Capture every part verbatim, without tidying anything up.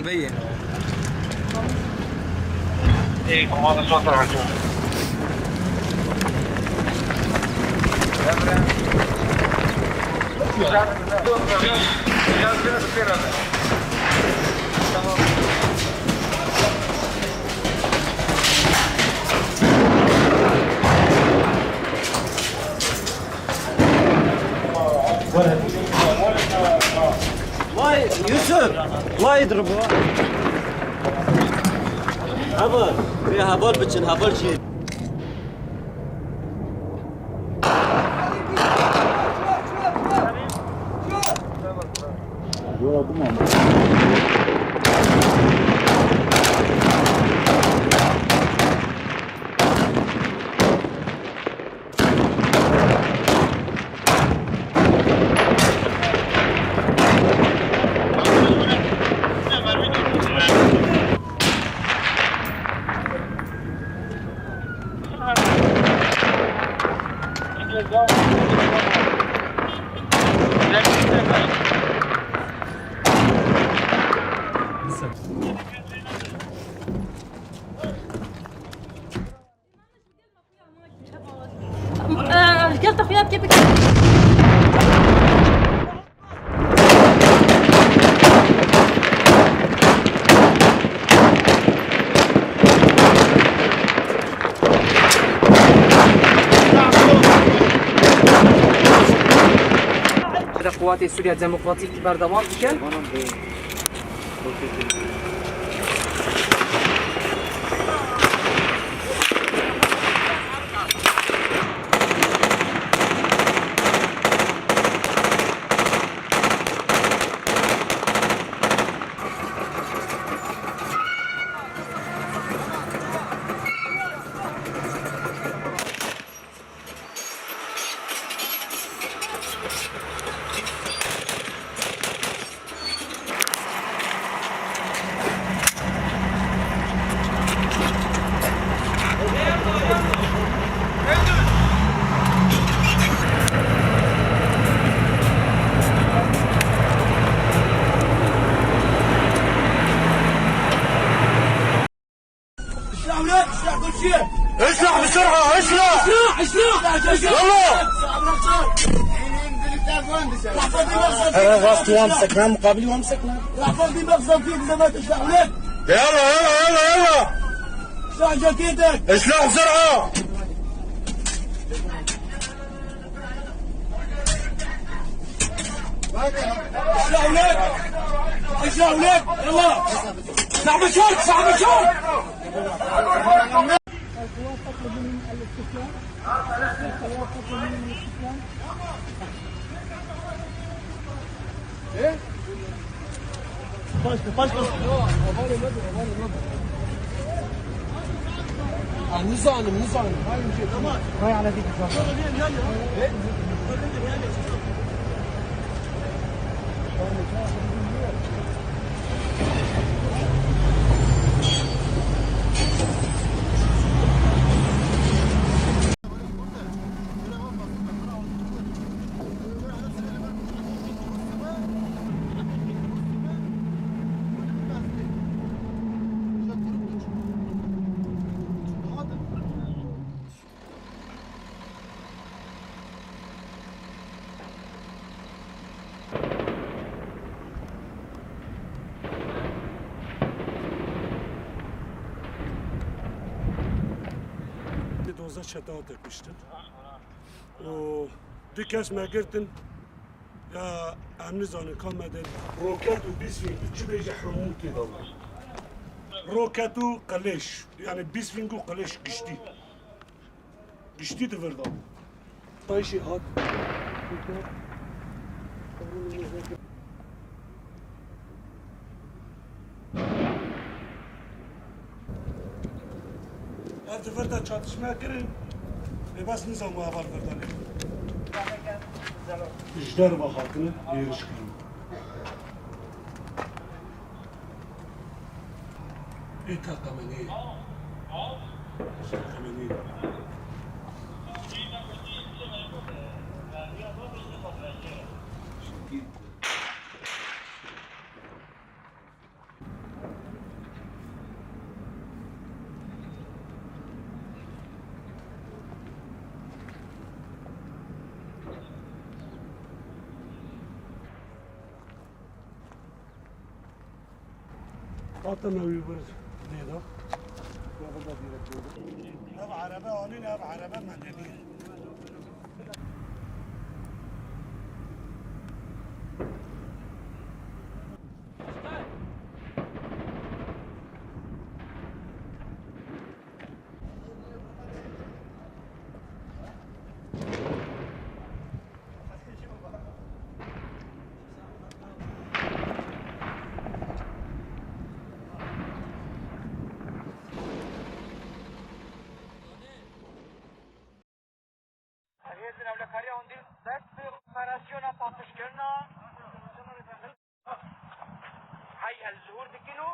Veye. Ey, komanda son tarafı. Güzel, güzel, güzel. Biraz, biraz ısrar abi. Tamam. Vay Yusuf, vay dirbo. Heval, vê heval biçin, heval jî. Gel taxuya bike bike. Qewatê Sûriya Demokratîk berdewam dikin. اشلح ولاد، اشلح كل شيء. اشلح بسرعة، اشلح. اشلح، اشلح. يلا. راح فضي مخزن فيك. أنا غاصت وامسك، نعم، مقابلي وامسك، نعم. راح فضي مخزن فيك زي ما تشلح ولاد. يلا، يلا، يلا، يلا. اشلح جاكيتك. اشلح بسرعة. اشلح ولاد. اشلح ولاد. يلا. صاحب الشرط، صاحب الشرط. القوات تطلب منهم الاستسلام. القوات تطلب منهم الاستسلام. ايه؟ Baş, baş, baş. Ah, nizanim, nizanim. Hayır, bir şey, tamam. Vay, ana, bir güzel. Doza çete hate kuştin. O du kes me girtin, ya em nizanin ka me de. Roket û bîsvîng û çi bêje hemû tê de bû. Roket û qilêş, yani bîsvîng û qilêş giştî. Giştî di vir de bû. Tayşî hat. Ev di vir de çatışme kirin. Ê bes nizam û heval vir de lê. Ji derve hatine êriş kirin. Ê teqemenê. Ê teqemenê. Hatta me wî bir lêda. Ev erebe anîn, ev erebe me lê bir. Hêzên ewlekariya hundir dest bi operasyona paqijkirina Hey El Zuhur dikin û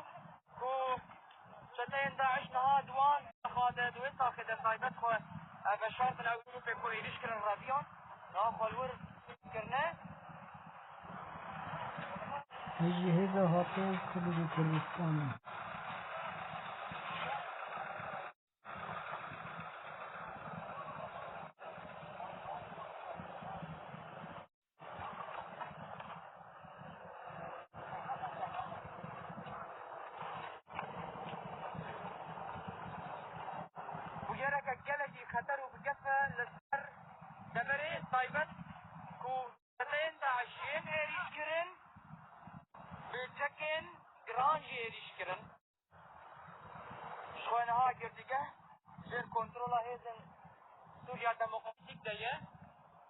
ku çeteyên DAIŞ niha di wan xwe de, di wê taxê de taybet xwe, e, veşartin ew grûpê ku êrîş kirin reviyan, niha xwe li wir kirine. Ji hêza hatin Kurd û Kurdistanê. Bûyereke gelekî xeter û bi gef e li ser deverê taybet ku çeteyên DAIŞ yên êrîş kirin, bi çekên giran jî êrîş kirin. Ji xwe niha girtîgeh jêr kontrola hêzên Sûriya Demokratîk de ye.